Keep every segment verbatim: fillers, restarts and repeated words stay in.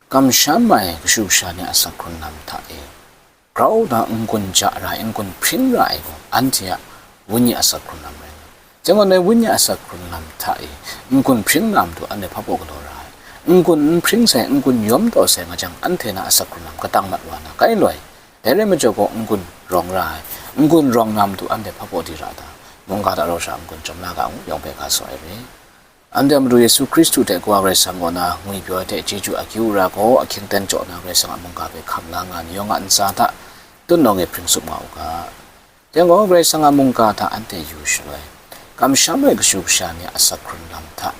Kamsham ai kashu kasha ni a asak hkrun lam hta e, grau na n-gun ja ra ai, n-gun hpring ra ai gaw, anhte a wenyi asak hkrun lam rai nga ai. Chyang gaw, dai wenyi asak hkrun lam hta e, n-gun hpring na matu anhte hpabaw galaw ra ai. N-gun n hpring sai, n-gun yawm taw sai nga jang, anhte na asak hkrun lam katang mat wa na, kai loi. Dai rai majaw gaw, n-gun rawng ra ai. N-gun rawng na matu anhte hpabaw di ra ta? Mungga hta rau sha n-gun chyawm la ga ngu, yawng hpe ga saw ai re. Anhte a Madu Yesu Hkristu hte Kawa Karai Kasang kaw na ngwipyaw ai hte chyeju akyu ra gaw, ahkying ten jaw na Karai Kasang a mungga hpe hkam la nga ni yawng a ntsa hta tutnawng e hpring tsup nga u ga. Dai gaw, Karai Kasang a mungga hta anhte yu shaloi, kamsham ai kashu kasha ni a asak hkrun lam hta,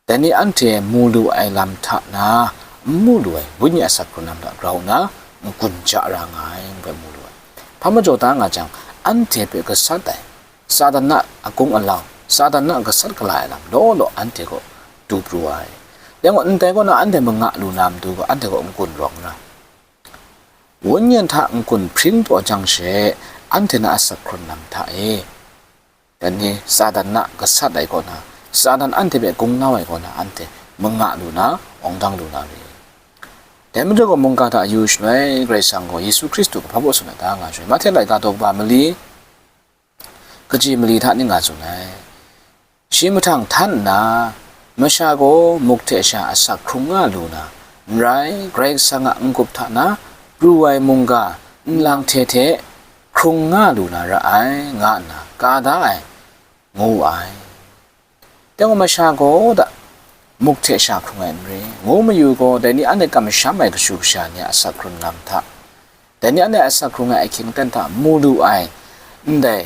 dai ni anhte mu lu ai lam hta na n mu lu ai, wenyi asak hkrun lam hta grau nna n-gun ja ra nga ai, ngu ai mu lu ai. Hpa majaw da nga jang, anhte hpe gasat ai, Satan a akung alau, Satan a gasat gala ai lam law law anhte kaw du pru ai. Dai gaw, ndai kaw na anhte manga lu na matu gaw, anhte kaw n-gun rawng ra. Wenyi hta n-gun hpring taw jang she, anhte na asak hkrun lam hta e, dai ni Satan a gasat ai kaw na, Satan anhte hpe gung nau ai kaw na, anhte manga lu na, awng dang lu na re. Dai majaw gaw, mungga hta yu shaloi, Karai Kasang gaw Yesu Hkristu hpe hpabaw tsun ai da nga shaloi, Mahte laika daw kaba mali, kaji mali hta ning nga tsun ai. Shi mahtang htan nna, masha gaw muk hte sha asak hkrung nga lu na, n rai, Karai Kasang a n-gup hta na pru ai mungga nlang hte hte hkrung nga lu na ra ai, nga nna ka da ai, ngu wu ai. Dai gaw, masha gaw da muk hte sha hkrung ai n re, ngu mayu gaw, dai ni anhte kamsham ai kashu kasha ni a asak hkrun lam hta, dai ni anhte a asak hkrung ai ahkying ten hta mu lu ai, ndai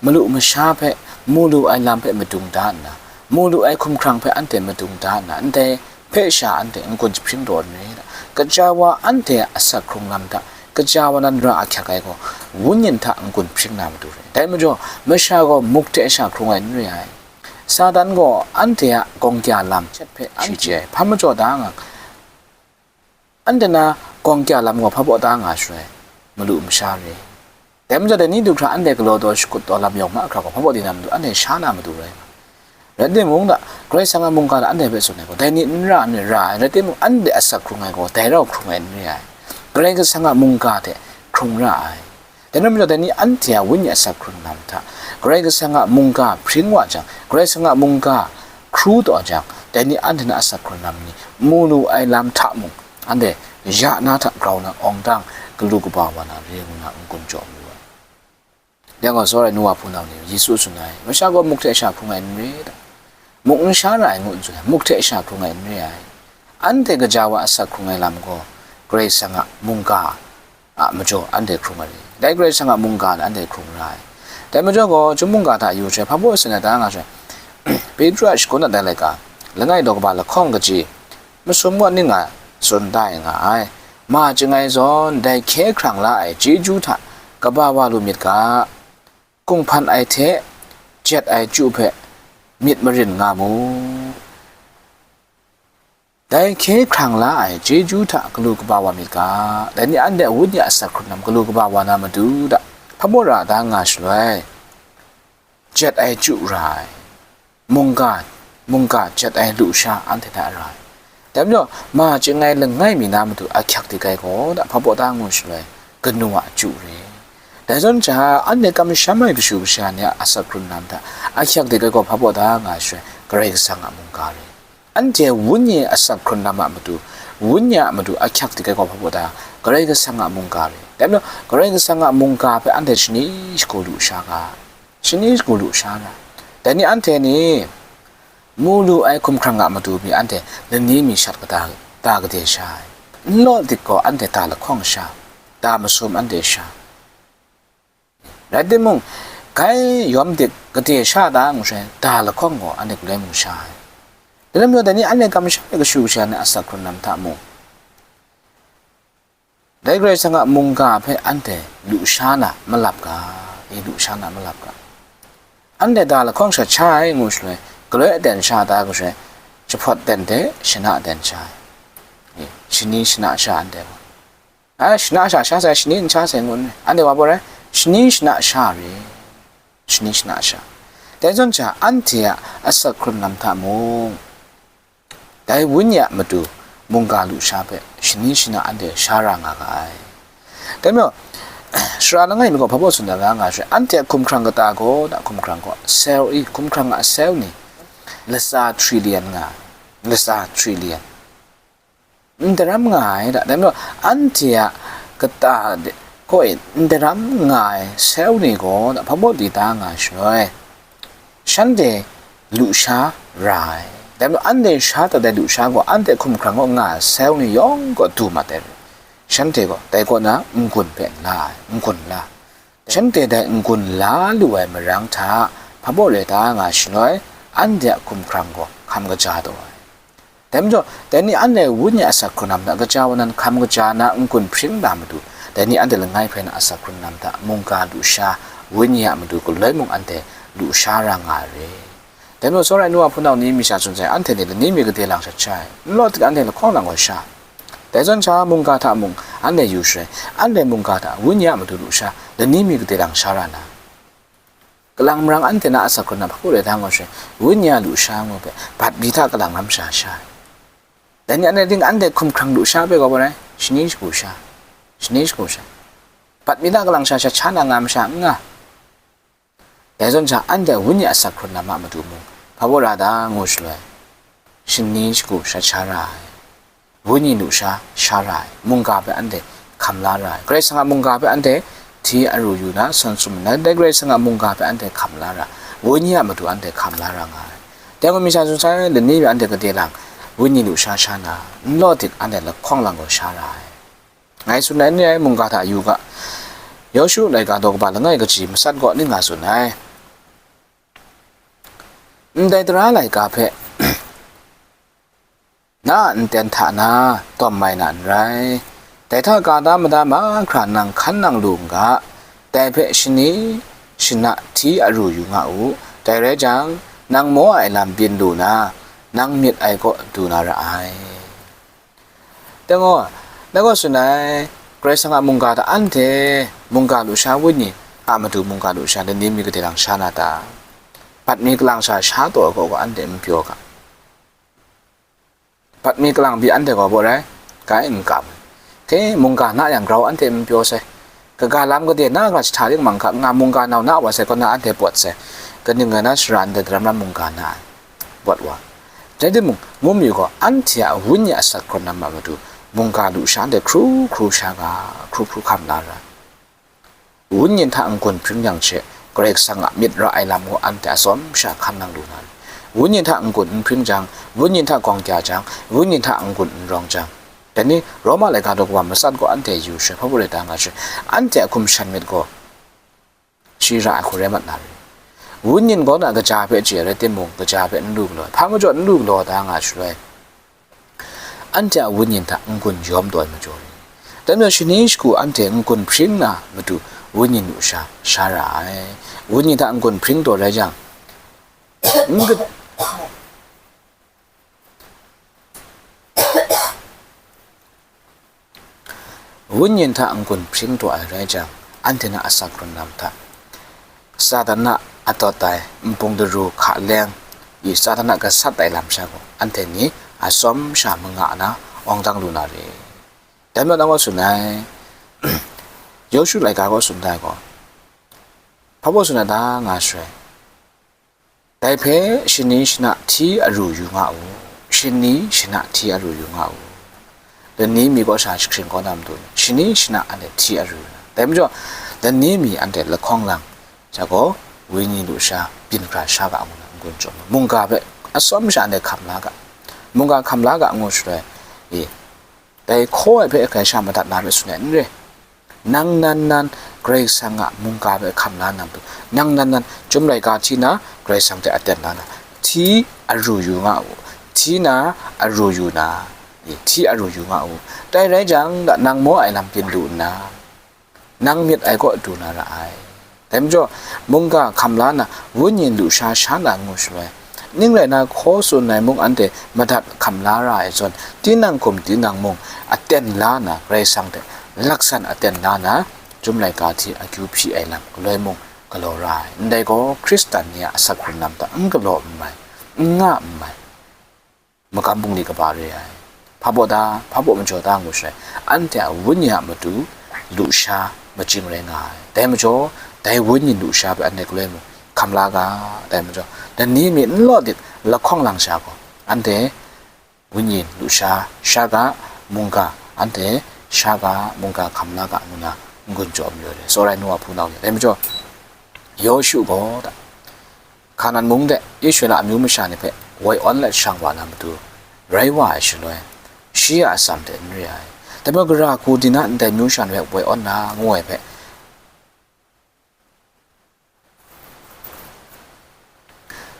malu masha hpe, mu lu ai lam hpe madung da nna, mu lu ai hkumhkrang hpe anhte madung da nna, ndai hpe sha anhte n-gun jahpring taw n re, gaja wa anhte a asak hkrung lam hta, gaja wa nan ra ahkyak ai gaw, wenyi hta n-gun hpring na matu re. Dai majaw, masha gaw muk hte sha hkrung ai n re ai. Satan gaw anhte a gawng kya lam chyet hpe shi chye ai. Hpa majaw da nga, anhte na gawng kya lam gaw hpabaw da nga shaloi, malu masha re. Dai majaw, dai ni du hkra anhte galaw taw shakut taw lam yawng mahkra gaw hpabaw di na matu, anhte sha na matu rai nga. Rai timung, da Karai Kasang a mungga hta anhte hpe tsun ai gaw, dai ni n ra n ra ai, rai timung, anhte asak hkrung ai gaw, dai rau hkrung ai n re ai. Karai Kasang a mungga hte hkrung ra ai. Dai rai majaw, dai ni anhte a wenyi asak hkrun lam hta, Karai Kasang a mungga hpring wa jang, Karai Kasang a mungga hkru taw jang, dai ni anhte na asak hkrun lam ni mu lu ai lam hta mung, anhte ya na hta grau na awng dang, galu kaba wa na re ngu na n-gun jaw mayu ai. Dai gaw, tsawra ai nu wa hpunau ni, Yesu tsun ai, masha gaw muk hte sha hkrung ai n re, da. Muk n sha ra ai ngu n tsun ai, muk hte sha hkrung ai n re ai. Anhte gaja wa asak hkrung ai lam gaw, Karai Kasang a mungga a majaw anhte hkrung ai re. Dai Karai Kasang a mungga na anhte hkrung ra ai. Dai majaw gaw, chyum mungga hta yu shaloi, hpabaw tsun ai da nga shaloi, Petru a shagun a dai laika, langai daw kaba lahkawng kaji, masum gaw ning a tsun da ai nga ai. Ma chyangai zawn, dai hkye hkrang la ai chyeju hta kaba wa lu myit ga, kunghpan ai hte jet ai chyu hpe myit marin nga mu. Dai hkye hkrang la ai chyeju hta galu kaba wa myit ga, dai ni anhte a wenyi a asak hkrun lam galu kaba wa na matu hta, hpabaw ra da nga shaloi, jet ai chyu ra ai, mungga, mungga jet ai lusha anhte hta ra ai. Dai majaw, ma chyangai langai mi na matu ahkyak dik ai gaw, da hpabaw da ngu shaloi, kanu a chyu re. Dai zawn hta, anhte kamsham ai kashu kasha ni a asak hkrun lam hta ahkyak dik ai gaw, hpabaw da nga shaloi, Karai Kasang a mungga re. Anhte wenyi asak hkrun lam a matu, wenyi a matu ahkyak dik ai gaw, hpabaw da, Karai Kasang a mungga re. Dai majaw, Karai Kasang a mungga hpe anhte shani shagu lu sha ga, shani shagu lu sha ga. Dai ni anhte ni mu lu ai hkumhkrang a matu pyi anhte lani mi shat kata, ta kade sha ai. N law dik gaw anhte ta lahkawng sha, ta masum anhte sha. Rai timung, gai yawm dik kade sha ta ngu shaloi, ta lahkawng gaw anhte galoi mu sha ai. Dai lam majaw, dai ni anhte kamsham ai kashu kasha ni a asak hkrun lam hta mung, dai Karai Kasang a mungga hpe anhte lusha na malap ga, e, lusha na malap ga. Anhte ta lahkawng shat sha ai ngu shaloi, galoi aten sha ta ngu shaloi, jahpawt ten hte shana ten sha ai. E, shani shana sha anhte gaw. A, shana sha sha sai, shani n sha sai ngu n re. Anhte wa baw rai, shani shana sha re. Shani shana sha. Dai zawn hta anhte a asak hkrun lam hta mung, dai wenyi a matu, mungga lusha hpe shani shana anhte sha ra nga ga ai. Dai majaw, sara langai mi gaw hpa baw tsun da nga nga she, anhte a hkumhkrang kata gaw, da hkumhkrang gaw, sel i, hkumhkrang a sel ni, latsa trillion nga, latsa trillion. N daram nga ai da, dai majaw, anhte a kata de, kaw e, n daram nga ai sel ni gaw, da hpa baw di da nga shaloi, shanhte lusha ra ai. Dai majaw, anhte sha dat ai lusha gaw, anhte hkumhkrang kaw nga ai sel ni yawng gaw du mat ai. Shanhte gaw, dai kaw na n-gun hpe n la ai, n-gun la. Shanhte dai n-gun la lu ai marang hta, hpa baw rai da nga shaloi, anhte a hkumhkrang gaw hkam kaja taw ai. Dai majaw, dai ni anhte wenyi a asak hkrun lam hta kaja wa nan hkam kaja na n-gun hpring da matu, dai ni anhte langai hpe na asak hkrun lam hta mungga lusha, wenyi a matu galoi mung anhte lusha ra nga ai re. Dai majaw, tsawra ai nu a hpunau ni mi sha tsun sai, anhte ni lani mi gade lang shat sha ai, n law tik anhte lahkawng lang gaw sha. Dai zawn sha mungga hta mung anhte yu shaloi, anhte mungga hta wenyi a matu lusha, lani mi gade lang sha ra na. Kalang marang anhte na asak hkrun lam hpa baw rai da nga shaloi, wenyi a lusha ngu hpe, bat mi hta kalang lam sha sha ai. Dai ni anhte ting anhte hkumhkrang lusha hpe gaw gaw rai, shani shagu sha, shani shagu sha. Bat mi hta kalang sha sha sha na nga masha n nga. Dai zawn sha anhte wenyi asak hkrun lam a matu mung, hpa baw ra da ngu shaloi, shani shagu sha sha ra ai. Wenyi lusha sha ra ai, mungga hpe anhte hkam la ra ai. Karai Kasang a mungga hpe anhte hti aru yu na, sawn sum na, dai Karai Kasang a mungga hpe anhte hkam la ra ai, wenyi a matu anhte hkam la ra nga ai. Dai gaw mi sha tsun sai, lani mi anhte gade lang, wenyi lusha sha na, n law tik anhte lahkawng lang gaw sha ra ai. Ngai tsun ai ni ai mungga hta yu ga, Yawshu laika daw kaba langai kaji matsat gaw ning nga tsun ai. Ndai tara laika hpe, na a nten hta na tawm mai na n rai. Dai hta ka da mada mahkra nang hkan nang lu n ga, dai hpe shani shana hti aru yu nga u. Dai rai jang, nang maw ai lam byin lu na, nang myit ai kaw du na ra ai. Dai gaw, dai gaw tsun ai, Karai Kasang a mungga hta anhte, mungga lusha wenyi a matu mungga lusha lani mi gade lang sha na ta? Bat mi kalang sha sha taw ai kaw gaw anhte n pyaw ga. Bat mi kalang pyi anhte gaw baw rai, kai n kam. Hte mungga na yang grau anhte n pyaw sai. Kaga lam gade na ga jahta ring mang hkap nga mungga nau na wa sai kaw na anhte pawt sai. Kaning rai na shara ndai daram na mungga na ai, pawt wa. Rai timung, ngu mi gaw, anhte a wenyi asak hkrun lam a matu, mungga lusha anhte hkru hkru sha ga, hkru hkru hkam la ra. Wenyi hta n-gun hpring yang she, Karai Kasang a myit ra ai lam gaw anhte atsawm sha hkan nang lu na ri? Wenyi hta n-gun n hpring jang, wenyi hta gawng kya jang, wenyi hta n-gun n rawng jang, dai ni Roma laika daw kaba matsat gaw anhte yu shaloi hpa baw rai da nga she, anhte a hkum shan myit gaw shi ra ai hku rai mat na ri? Wenyi gaw na kaja hpe chye rai timung, kaja hpe n lu galaw ai, hpa majaw n lu galaw da nga shaloi, anhte a wenyi hta n-gun yawm taw ai majaw ri? Dai majaw shani shagu anhte n-gun hpring na matu wenyi lusha sha ra ai. Wenyi hta n-gun hpring taw rai jang, n-, wenyi hta n-gun hpring taw ai rai jang, anhte na asak hkrun lam hta, Satan a atawt ai npung daru hka leng i Satan a gasat ai lam sha gaw, anhte ni atsawm sha manga na awng dang lu na re? Dai majaw nang gaw tsun ai, Yawshu laika gaw tsun da ai gaw, hpa baw tsun ai ta nga shaloi, dai hpe shani shana hti aru yu nga u, shani shana hti aru yu nga u. Lani mi kaw sha jahkring kaw na matu ni, shani shana anhte hti aru yu na. Dai majaw, lani mi anhte lahkawng lang, sha gaw, wenyi lusha byin hkra sha ga ngu na n-gun chyawm ai. Mungga hpe atsawm sha anhte hkam la ga, mungga hkam la ga ngu shaloi, e, dai hkaw ai hpe grai sha madat na re tsun ai n re. Nang nan nan Karai Kasang a mungga hpe hkam la na matu, nang nan nan chyum laika hti na Karai Kasang hte aten la na, hti aru yu nga u, hti na aru yu na, hti aru yu nga u. Dai rai jang, nang maw ai lam byin lu nna, nang myit ai kaw du na ra ai. Dai majaw, mungga hkam la na, wenyi lusha sha na ngu shaloi, ning rai na hkaw tsun ai mung anhte madat hkam la ra ai zawn, tinang hkum tinang mung aten la na, Karai Kasang hte laksan aten la na, chyum laika hti akyu hpyi ai lam galoi mung galaw ra ai. Ndai gaw, Hkristan ni a asak hkrun lam hta n galaw n mai, n nga n mai, magam bungli kaba re ai. Hpa hpa baw da, hpa baw majaw da ngu shaloi, anhte a wenyi a matu lusha majing rai nga ai. Dai majaw, dai wenyi lusha hpe anhte galoi mung hkam la ga, dai majaw, lani mi n law dik lahkawng lang sha gaw, anhte wenyi lusha sha ga, mungga, anhte sha ga, mungga hkam la ga ngu na n-gun jaw mayu ai, tsawra ai nu wa hpunau ni. Dai majaw, Yawshu gaw, Hkanan mung de Israela amyu masha ni hpe woi awn let shang wa na matu rai wa ai shaloi, shi a atsam hte n re ai. Dai majaw, gara hku di na ndai amyu masha ni hpe woi awn na ngu ai hpe,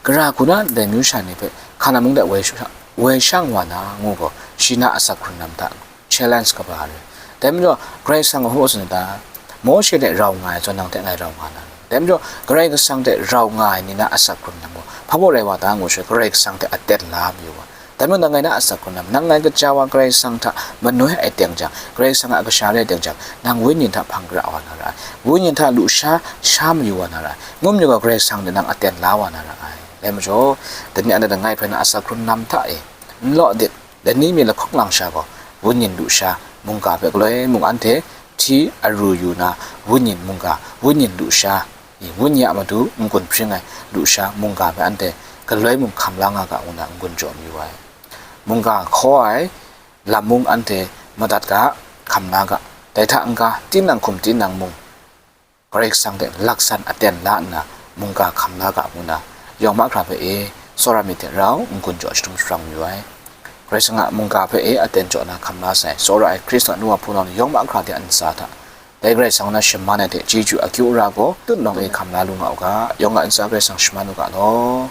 gara hku na ndai amyu masha ni hpe Hkanan mung de woi sha-, woi shang wa na ngu gaw, shi na asak hkrung lam hta challenge kaba re. Dai majaw, Karai Kasang gaw hpa tsun ai ta? Mawshe hte rau nga ai zawn, nang hte ngai rau nga na. Dai majaw, Karai Kasang hte rau nga ai ni na asak hkrung lam gaw, hpa baw rai wa ta ngu shaloi, Karai Kasang hte aten la mayu wa. Dai majaw, nang ngai na asak hkrung lam, nang ngai kaja wa Karai Kasang hta manoi ai teng jang, Karai Kasang a kasha re ai teng jang, nang wenyi hta hpang gara wa na ra ai. Wenyi hta lusha sha mayu wa na ra ai. Ngu mayu gaw, Karai Kasang hte nang aten la wa na ra ai. Dai majaw, dai ni anhte ngai hpe na asak hkrung lam hta e, n law dik, lani mi lahkawng lang sha gaw, wenyi lusha mungga hpe galoi mung anhte hti aru yu na, wenyi mungga, wenyi lusha, wenyi a matu n-gun hpring ai lusha mungga hpe anhte galoi mung hkam la nga ga ngu na n-gun jaw mayu ai. Mungga hkaw ai lam mung anhte madat ga, hkam la ga, dai hta n-ga tinang hkum tinang mung, Karai Kasang hte laksan aten la nna mungga hkam la ga ngu na, yawng mahkra hpe e, tsawra myit hte rau n-gun jaw shadum sharang mayu ai. Karai Kasang a mungga hpe e aten jaw na hkam la sai, tsawra ai Hkristan nu wa hpunau ni yawng mahkra de a ntsa hta, dai Karai Kasang na shaman ai hte chyeju akyu ara gaw tutnawng e hkam la lu nga u ga, yawng a ntsa Karai Kasang shaman u ga law.